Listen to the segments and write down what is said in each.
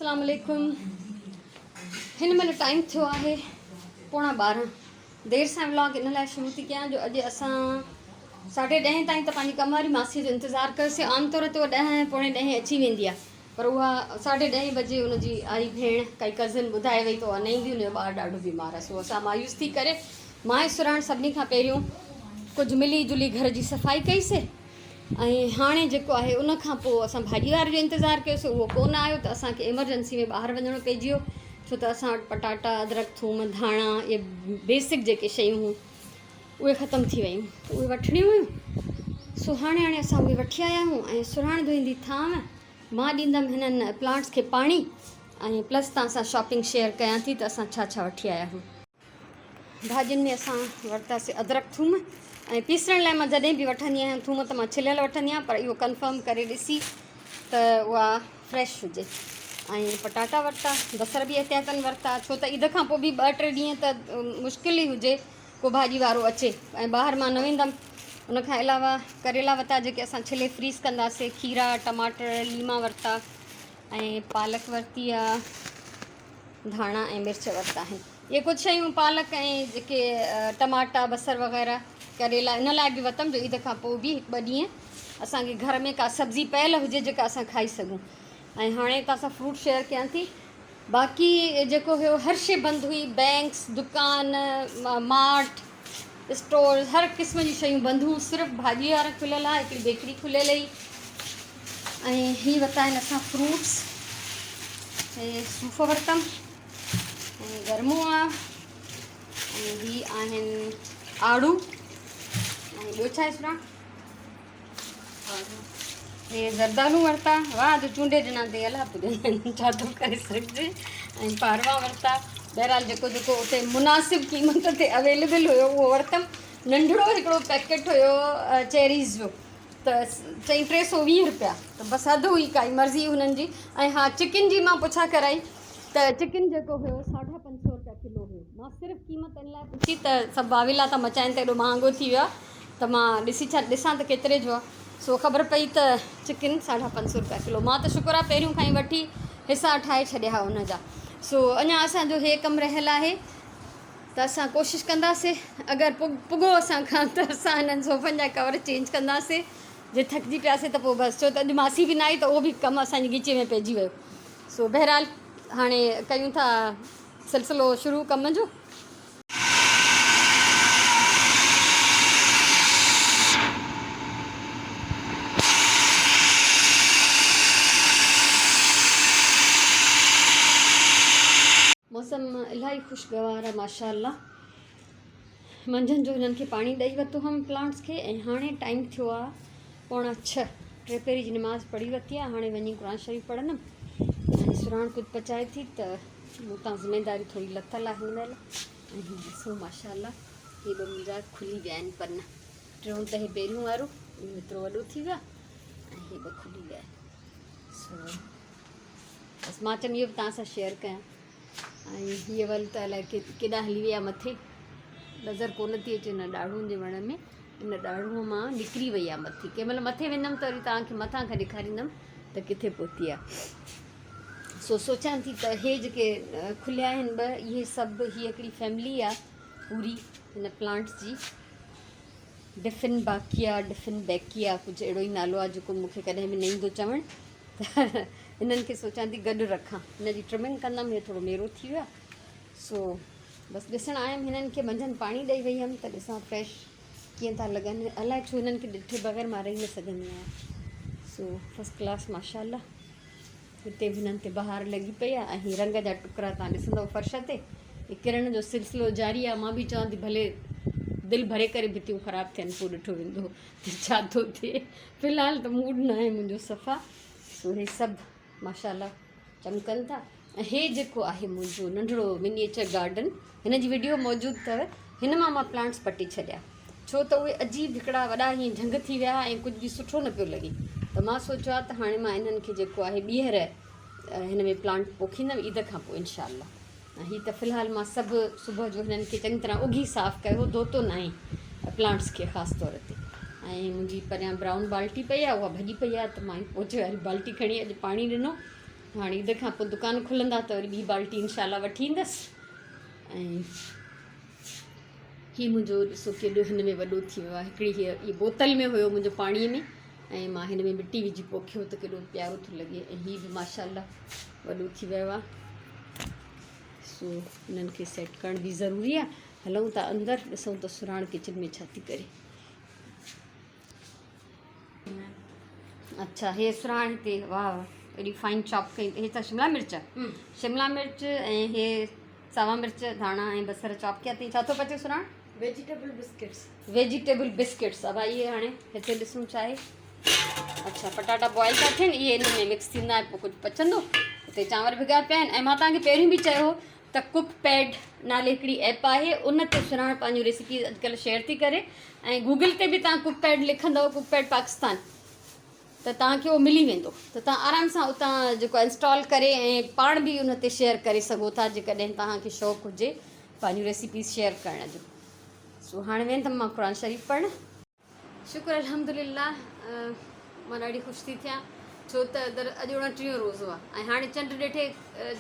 السلام عليڪم هن مهل ٽائيم ٿيو آهي پوڻا 12. دير سان ولاگ ان لاء شروع ٿي ڪيان جو اڄ اسان ساڍي ڏهين تائين ته پنهنجي ڪم واري ماسي جو انتظار ڪيوسي. عام طور تي اها ڏهه پوڻي ڏهين اچي ويندي آهي، پر اها ساڍي ڏهين بجي ان جي آئي ڀيڻ ڪائي ڪزن ٻڌائي وئي ته اها نه ايندي، ان جو ٻار ڏاڍو بيمار آهي. سو اسان مايوس ٿي ڪري مان ۽ سرهاڻ سڀني کان پهريون ڪجهه ملي جلي گهر جي صفائي ڪئيسي ۽ هاڻي جيڪو آهي ان کان پوء اسان ڀاڄي واري جو انتظار ڪيوسي، اهو ڪونه آيو ته اسان کي ايمرجنسي ۾ ٻاهر وڃڻو پئجي ويو، ڇو ته اسان وٽ پٽاٽا، ادرڪ، ٿوم، ڌاڻا اهي بيسڪ جيڪي شيون هيون اهي ختم ٿي ويون ته اهي وٺڻيون هيون. سو هاڻي هاڻي اسان اهي وٺي آيا آهيون ۽ سرهاڻ ڌوئيندي ٿانو، مان ڏيندم هنن پلانٽس کي پاڻي ۽ پلس توهان سان شاپنگ شيئر ڪيان ٿي ته اسان ڇا ڇا وٺي آيا آهيون. ڀاڄين ۾ اسان ورتاسي ادرڪ ٿوم ۽ پيسڻ لاء مان جڏهن به وٺندي آهيان ٿوم ته مان ڇليل وٺندي آهيان، پر اهو ڪنفرم ڪري ڏسي ته اها فريش هجي. ۽ پٽاٽا ورتا، بصر به احتياطن ورتا، ڇو ته عيد کان پوء به 2 3 ڏينهن ته مشڪل ئي هجي ڪو ڀاڄي وارو اچي ۽ ٻاهر مان نه ويندم. ان کان علاوه ڪريلا ورتا جيڪي اسان ڇلي فريز ڪنداسي، کيرا، ٽماٽر، ليما ورتا ۽ پالڪ ورتي آ، ڌاڻا ۽ مرچ ورتا آهن. اهي ڪجهه شيون پالڪ ۽ جيڪي ٽماٽا، بصر وغيره، ڪريلا ان لاء به ورتم جو عيد کان پوء به هڪ ٻه ڏينهن اسان کي گهر ۾ ڪا سبزي پيل هجي جيڪا اسان کائي سگهون. ۽ هاڻي توهان سان فروٽ شيئر ڪيان ٿي. باقي جيڪو هيو هر شي بند هئي، بينڪس، دڪان، مارٽ، اسٽور، هر قسم جون شيون بند هيون، صرف ڀاڄي وارا کليل هئا، هڪڙي بيڪري کليل هئي. ۽ هي ورتا آهن اسان فروٽس، هي صوف ورتم ۽ گرمو آ، ۽ هي آهن آڙو، ۽ ٻيو ڇا آهي سران؟ هي زردالو ورتا، واهه جو چونڊي ڏنا اٿئي، الله پڄندن ڇا ٿو ڪري سگهجي. ۽ پاروا ورتا. بهرحال جيڪو جيڪو اتي مناسب قيمت تي اويليبل هيو اهو ورتم. ننڍڙو هڪڙو پيڪيٽ هيو چيريز جو ته چئي 320 روپيا، ته بس حد هئي ڪائي مرضي هنن جي. ۽ ها چڪن جي مان پڇا ڪرائي ته چڪن جيڪو هيو 550 روپيا ڪلو هيو. مان صرف قيمت ان لاء پڇي ته سڀ واويلا ٿا مچائن ته ايڏو مهانگو ٿي ويو آهي، ته مان ڏسي ڇا ڏسان ته ڪيتري جو آهي. سو خبر پئي ته چڪن 550 روپيا ڪلو. مان ته شڪر آهي پهريون کان ئي وٺي حصا ٺاهي ڇڏيا هئا ان جا. سو اڃا اسان جو هي ڪم رهيل آهي ته اسان ڪوشش ڪنداسي اگر پڳو اسان کان ته اسان هنن صوفن جا ڪور چينج ڪنداسي. جي ٿڪجي پياسي ته پوء بس، ڇو ته اڄ ماسي به نه آئي ته اهو به ڪم اسان جي ڳچي ۾ پئجي ويو. سو بهرحال هاڻي ڪيون ٿا سلسلو شروع ڪم جو. موسم الاهي خوشگوار آهي ماشاء الله. منجهند جو هنن کي پاڻي ڏئي ورتو هئم پلانٽس کي ۽ هاڻي ٽائيم ٿيو آهي 5:45. ٽي پهري جي نماز پڙهي ورتي آهي، هاڻي وڃي قرآن شريف پڙهندم ۽ سرهاڻ ڪجهه پچائي ٿي ته مون تان ذميداري ٿوري لٿل آهي هن مهل. ۽ هي ڏسو ماشاء الله هي ٻه منهنجا کلي ويا آهن پن، ٽيون ته هي پهريون وارو اهو ايترو وڏو ٿي ويو آهي ۽ هي ٻه کلي ويا آهن. سو بس مان چيم اهو به توهان سان شيئر ڪيان. ۽ هيء ول ته الائي ڪيڏانهن هلي وئي آهي مٿي، نظر ڪونه ٿي اچي. ان ڏاڙهون جي وڻ ۾ ان ڏاڙهون مان نڪري وئي آهي مٿي. ڪنهن مهل مٿي ويندم ته وري توهان کي مٿان کان ڏيکاريندم ته ڪٿي پهتي آهي. سو سوچان ٿي ته هي جيڪي کليا آهن ٻه، اهي سڀ هيء هڪڙي فيملي آهي پوري هن پلانٽس جي. ڊفن باڪيا، ڊفن بيڪيا، ڪجهه اهڙو ئي نالو آهي جيڪو مون کي ڪڏهن به نه ايندو چوڻ. ته انهن کي سوچان ٿي گڏ رکان. هن جي ٽرمنگ ڪندم، هي ٿورو ميرو ٿي ويو آهي. سو بس ڏسڻ آيم هنن کي، منجهند پاڻي ڏئي وئي هيم ته ڏسان فريش ڪيئن ٿا لڳن. الائي ڇو هنن کي ڏٺي بغير مان رهي نه سگهندي آهيان. سو فرسٽ ڪلاس ماشاء الله. هتي به هنن تي بهار لڳي پئي آهي ۽ هي رنگ جا ٽڪرا توهان ڏسندؤ فرش تي. هي ڪرڻ جو سلسلو جاري آهي. مان به چوان ٿي ڀلي دل ڀري ڪري ڀتيون خراب ٿين پوء ڏٺو ويندو ته ڇا ٿو ٿئي. في الحال ته موڊ نه آهي منهنجو صفا. سو هي سڀ ماشاء الله چمڪن ٿا. ۽ هي جيڪو آهي منهنجو ننڍڙو منيئچر گارڊن، هن جي وڊيو موجود اٿو. هن مان مان پلانٽس پٽي ڇڏيا ڇو ته اهي عجيب هڪڙا وڏا هيئن جهنگ ٿي ويا ۽ ڪجهه به سٺو نه پيو لڳي. ته مان سوچيو آهي ته هاڻي مان انهن کي جيڪو آهي ٻيهر هن ۾ پلانٽ پوکيندم عيد کان پوء انشاء الله. ۽ هي ته في الحال مان سڀ صبح جو هنن کي چڱي طرح اگهي صاف ڪيو، ڌوتو ناهي پلانٽس کي خاص طور تي. ۽ منهنجي پريان برائون بالٽي پئي آهي، اها ڀڄي پئي آهي ته مان پوچي واري بالٽي کڻي اڄ پاڻي ڏنو. هاڻي عيد کان پوء دڪان کلندا ته وري ٻي بالٽي انشاء الله وٺي ايندس. ۽ هي منهنجو ڏسو ڪيڏو هن ۾ وڏو ٿي ويو آهي. هڪڙي هيء هي بوتل ۾ هيو منهنجو پاڻيء ۾ ۽ مان هن ۾ مٽي وجهي پوکيو ته ڪيڏو پيارو ٿو لڳي. ۽ هي به ماشاء الله وڏو ٿي ويو آهي. سو انهن کي سيٽ ڪرڻ به ضروري آهي. هلون ٿا اندر ڏسون ته سرهاڻ ڪچن ۾ ڇا ٿي ڪري. اڇا هي سرهاڻ هتي واهه واهه ايڏي فائن چاپ ڪئي. هي ڇا شملا مرچ؟ شملا مرچ ۽ هي ساوا مرچ ڌاڻا ۽ بصر چاپ ڪيا اٿئي. ڇا ٿو پچي سرهاڻ؟ Vegetable biscuits. Vegetable biscuits. ابا اهي هاڻي هتي ڏسون ڇا آهي. اڇا پٽاٽا بوائل ٿا ٿين، اهي ان ۾ مڪس ٿيندا ۽ پوء ڪجهه پچندو. هتي چانور ڀڳا پيا آهن. ۽ مان توهان کي پهريون به چيو هو ته ڪڪ پيڊ نالي هڪڙي ايپ آهي، ان تي سرهاڻ پنهنجون ريسيپيز اڄڪلهه شيئر ٿي ڪري. ۽ گوگل تي به توهان ڪڪ پيڊ لکندؤ، ڪڪ پيڊ پاڪستان، ته توهان کي اهو ملي ويندو. ته توهان آرام سان اتان جيڪو انسٽال ڪري ۽ پاڻ به ان تي شيئر ڪري سگهو ٿا جيڪڏهن توهان کي شوق هجي پنهنجون ريسيپيز شيئر ڪرڻ جو. سو هاڻي ويندم مان قرآن شريف پڙهڻ. شڪر الحمدلله مان ڏاڍي خوش ٿي ٿيان ڇو ته در اڄ اڻٽيهون روزو آهي ۽ هاڻي چنڊ ڏٺي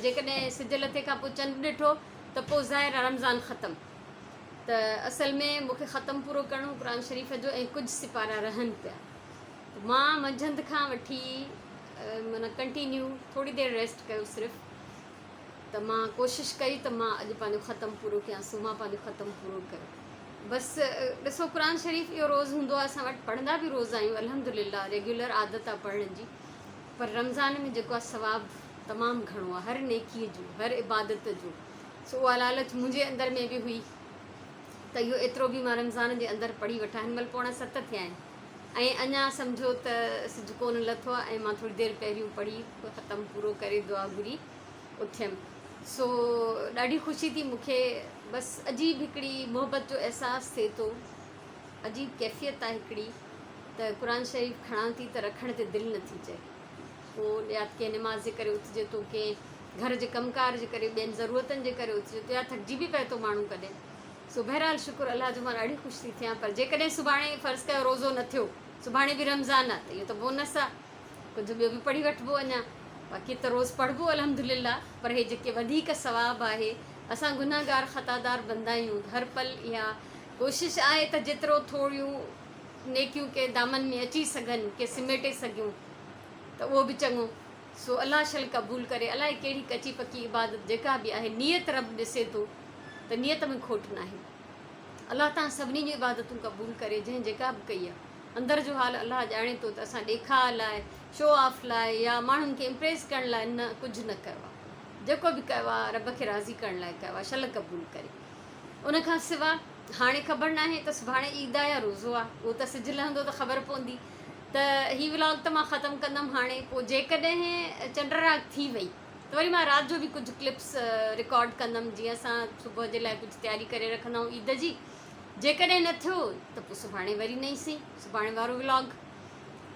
جيڪڏهن سج لٿي کان پوء چنڊ ڏٺو ته پوء ظاهر آهي رمضان ختم. ته اصل ۾ مون کي ختم پورو ڪرڻو هو قرآن شريف جو ۽ ڪجهه سپارا رهن پيا ته مان منجهند کان وٺي معنيٰ ڪنٽينيو ٿوري دير ريسٽ ڪيو صرف ته مان ڪوشش ڪئي ته مان اڄ پنهنجو ختم پورو ڪيان. سو مان پنهنجو ختم پورو ڪيو. بس ڏسو قرآن شريف اهو روز هوندو آهي اسان وٽ، پڙهندا به روز آهيون الحمدلله، ريگيولر عادت آهي پڙهڻ جي، پر رمضان ۾ جيڪو آهي ثواب تمام گهڻو آهي هر نيڪي جو، هر عبادت جو. سو اها لالچ منهنجي اندر ۾ به هئي ته اهو ايترو به مان رمضان جي اندر پڙهي وٺان. هن مهل پوڻا ست ٿيا آهن ۽ اڃا سمجهو ته سج ڪونه لٿو آهي ۽ مان ٿوري دير پهريون پڙهي ختم پورو ڪري دعا گهري اٿيم. سو ڏاڍي خوشي ٿي مون کي. بس عجيب هڪڙي محبت جو احساس ٿئي ٿو، عجيب ڪيفيت آهي هڪڙي ته قرآن شريف کڻان ٿي ته رکڻ تي دل نٿي چئي. پوء يا ته ڪنهن نماز جي ڪري اٿجي ٿو، ڪنهن گهر جي ڪم ڪار جي ڪري، ٻين ضرورتن جي ڪري اٿجي ٿو يا ٿڪجي به پئي ٿو ماڻهو ڪڏهن. سو بهرحال شڪر الله جو مان ڏاڍي خوش ٿي ٿيان. پر جيڪڏهن سڀاڻي فرض ڪيو روزو نه ٿيو، سڀاڻي به رمضان آ ته اهو ته بونس آ، ڪجهه ٻيو به پڙهي وٺبو اڃا. باقي ته روز پڙهبو الحمدلله، پر هي جيڪي وڌيڪ ثواب آهي، اسان گنهگار خطادار بندا آهيون، هر پل اها ڪوشش آهي ته جيترو ٿوريون نيڪيون ڪي دامن ۾ اچي سگهن، ڪي سميٽي سگهيون ته اهو به چڱو. سو الله شل قبول ڪري. الائي ڪهڙي ڪچي پڪي عبادت جيڪا به آهي، نيت رب ڏسي ٿو ته نيت ۾ کوٽ ناهي. الله توهان سڀني جون عبادتون قبول ڪري جنهن جيڪا به ڪئي آهي. اندر جو حال الله ڄاڻي ٿو ته اسان ڏيکاء لاء، شو آف لاء يا ماڻهن کي امپريس ڪرڻ لاء نه ڪجهه نه ڪيو آهي. جيڪو به ڪيو آهي رب کي راضي ڪرڻ لاء ڪيو آهي. شل قبول ڪري. ان کان سوا هاڻي خبر ناهي ته سڀاڻي عيد آهي يا روزو آهي. اهو ته سج لهندو ته خبر پوندي. ته هي ولاگ ته مان ختم ڪندم هاڻي. پوء جيڪڏهن چنڊ راڳ ٿي وئي ته وري مان رات جو به ڪجهه ڪلپس رڪارڊ ڪندم جيئن اسان صبح جي لاء ڪجهه تياري ڪري رکندا آهيون عيد جي. جيڪڏهن نه ٿيو ته پوء سڀاڻي وري نئين سين سڀاڻي وارو ولاگ.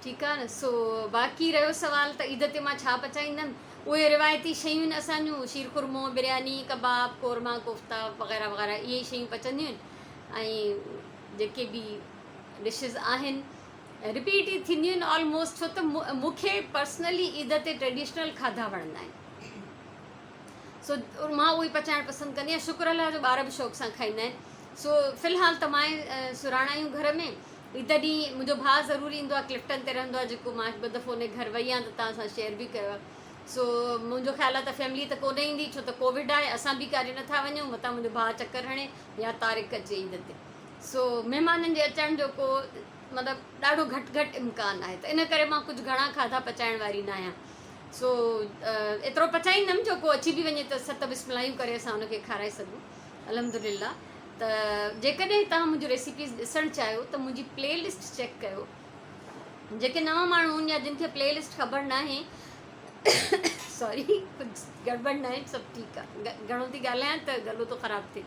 ٺيڪ آهي نه. سو باقي رهيو سوال ته عيد تي مان ڇا پچائيندم. اهي روايتي شيون آهن اسان جون، شير خرمو، برياني، ڪباب، قورما، ڪوفتا وغيره وغيره اهي ئي شيون پچنديون آهن ۽ جيڪي به ڊشز آهن رپيٽ ئي ٿينديون آهن آلموسٽ، ڇو ته مون کي پرسنلي عيد تي ٽريڊيشنل کاڌا وڻندا آهن. سو مان اهي پچائڻ پسند ڪندي آهيان. شڪر الله جو ٻار به شوق سان کائيندا آهن. سو في الحال ته مان ۽ سراڻ آهيون گهر ۾. عيد ڏينهن منهنجو ڀاء ضرور ايندو آهي، ڪلفٽن تي رهندو آهي، جيڪو مان هڪ ٻه دفعو ان جي گهر وئي آهيان ته توهان سان شيئر به ڪيو آهي. سو منهنجو خيال آهي ته فيملي ته ڪونه ايندي ڇو ته ڪووڊ آهي، اسان به ڪاڏي نٿا وڃون، متان منهنجو ڀاء چڪر هڻي يا طارق اچي عيد تي. سو مهمانن جي اچڻ جو ڪو مطلب ڏاڍو گهٽ گهٽ امڪان آهي ته ان ڪري مان ڪجهه گهڻا کاڌا پچائڻ واري نه آهيان. سو ايترو پچائيندم جو ڪو اچي به وڃي ته ست بسملايون ڪري اسان ان کي کارائي سگهون. الحمدلله. ته جيڪڏهن توهان منهنجون ريسيپيز ڏسڻ چاهيو ته منهنجي پلي لسٽ چيڪ ڪيو. جيڪي نوان ماڻهو آهن يا جن کي پلي لسٽ خبر ناهي، سوري ڪجهه گڙٻڙ ناهي، سڀ ٺيڪ آهي، گهڻو ٿي ڳالهايان ته گلو ٿو خراب ٿئي.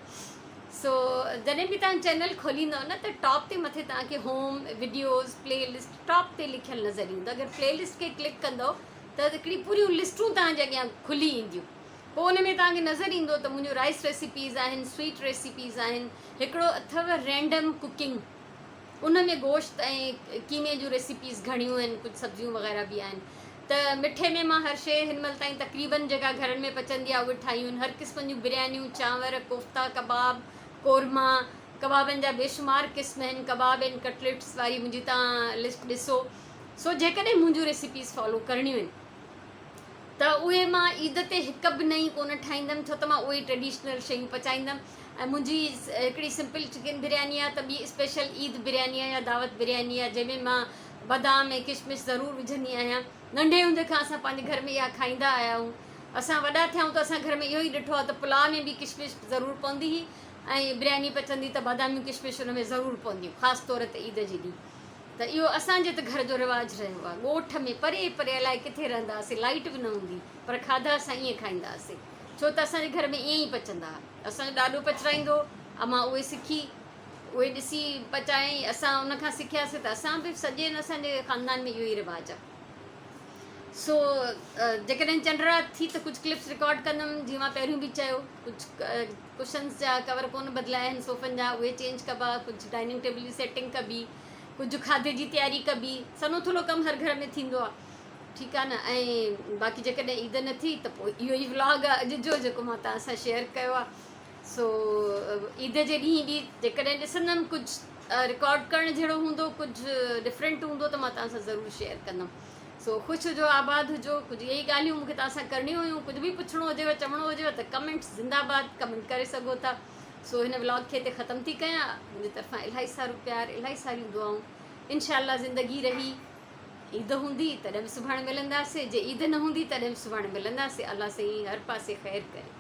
سو جڏهن به توهان چينل کوليندؤ نه ته ٽاپ تي مٿي توهان کي هوم، وڊيوز، پلي لسٽ ٽاپ تي لکيل نظر ايندو. اگر پلي لسٽ کي ڪلڪ ڪندؤ ته هڪڙي پوريون لسٽون توهان جي اڳيان کلي اينديون. پوء ان ۾ توهان کي نظر ايندو ته منهنجون رائس ريسيپيز آهن، سويٽ ريسيپيز آهن، هڪڙو اٿو رينڊم ڪوڪنگ ان ۾ گوشت ۽ قيمي جون ريسيپيز گهڻيون آهن، ڪجهه سبزيون وغيره به آهن. ته مٺي ۾ مان هر شيء هن مهل تائين تقريبن جيڪا گهرن ۾ پچندي آهي اهي ٺاهيون آهن. هر قسمن جون بريانيون، چانور، ڪوفتا، ڪباب، قورما، ڪبابن جا بيشمار قسم آهن، ڪباب اينڊ ڪٽليٽس واري منهنجي توهان لسٽ ڏسو. سو جيڪڏهن منهنجون ريسيپيز فالو ڪرڻيون آهن ته اهي مان عيد تي هڪ به نئين ڪونه ٺاهيندم ڇو ته مان اهي ئي ٽريڊيشنل شيون پچائيندم ۽ منهنجي هڪڙي سمپل چڪن برياني آهي ته ٻي اسپيشل عيد برياني آهي يا دعوت برياني آهي جنهن ۾ مان بادام ۽ ڪشمش ضرور وجهندي آهيان. ننڍي هوندي کان اسان پنهنجي گهر ۾ اها کائيندا آيا آهيون. اسان وڏا ٿيا آهيون ته اسان گهر ۾ اهو ئي ڏٺو آهي ته پلاء ۾ به ڪشمش ضرور پوندي هئي ۽ برياني پچندي ته باداميون ڪشمش ان ۾ ضرور پونديون خاص طور تي عيد جي ڏينهن ته اهو اسان جي ته گهر جو رواج رهيو آهي. ڳوٺ ۾ پري پري الائي ڪٿي رهندا هئاسين لائيٽ به نه هوندي پر کاڌا اسان ائين کائيندا هئاسين ڇو ته اسان جي گهر ۾ ائين ئي پچندا هئا. اسان جو ڏاڏو پچرائيندو هو امان اهي سکي اهي ڏسي پچايائين، اسان ان کان سکياسين ته اسان به سڄي اسان جي خاندان ۾ اهو ئي رواج آهي. سو جيڪڏهن چنڊ رات ٿي ته ڪجهه ڪلپس رڪارڊ ڪندم جيئن مان پهريون به چيو ڪجهه ڪشنس جا ڪور ڪونه بدلايا آهن صوفن جا اهي چينج ڪبا ڪجهه ڊائننگ ٽيبل جي سيٽنگ ڪبي ڪجهه کاڌي جي تياري ڪبي سنهو ٿلهو ڪم هر گهر ۾ ٿيندو آهي ٺيڪ آهي نه ۽ باقي جيڪڏهن عيد نه ٿي ته پوء اهو ئي ولاگ آهي اڄ جو جيڪو مان توهان سان شيئر ڪيو آهي سو عيد جي ڏينهن به جيڪڏهن ڏسندم ڪجهه رڪارڊ ڪرڻ جهڙو هوندو ڪجهه ڊفرنٽ هوندو ته مان توهان سان ضرور شيئر ڪندم سو خوش هجو آباد هجو ڪجهه اهي ئي ڳالهيون مونکي توهان سان ڪرڻيون هيون ڪجهه به پڇڻو هجيو چوڻو هجيو ته ڪمينٽس زنده باد ڪمينٽ ڪري سگهو ٿا سو هن ولاگ کي هتي ختم ٿي ڪيان منهنجي طرفان الاهي سارو پيار الاهي ساريون دعائون انشاء الله زندگي رهي عيد هوندي تڏهن به سڀاڻي ملنداسي جي عيد نه هوندي تڏهن به سڀاڻي ملنداسي الله سائين هر پاسي خير ڪري.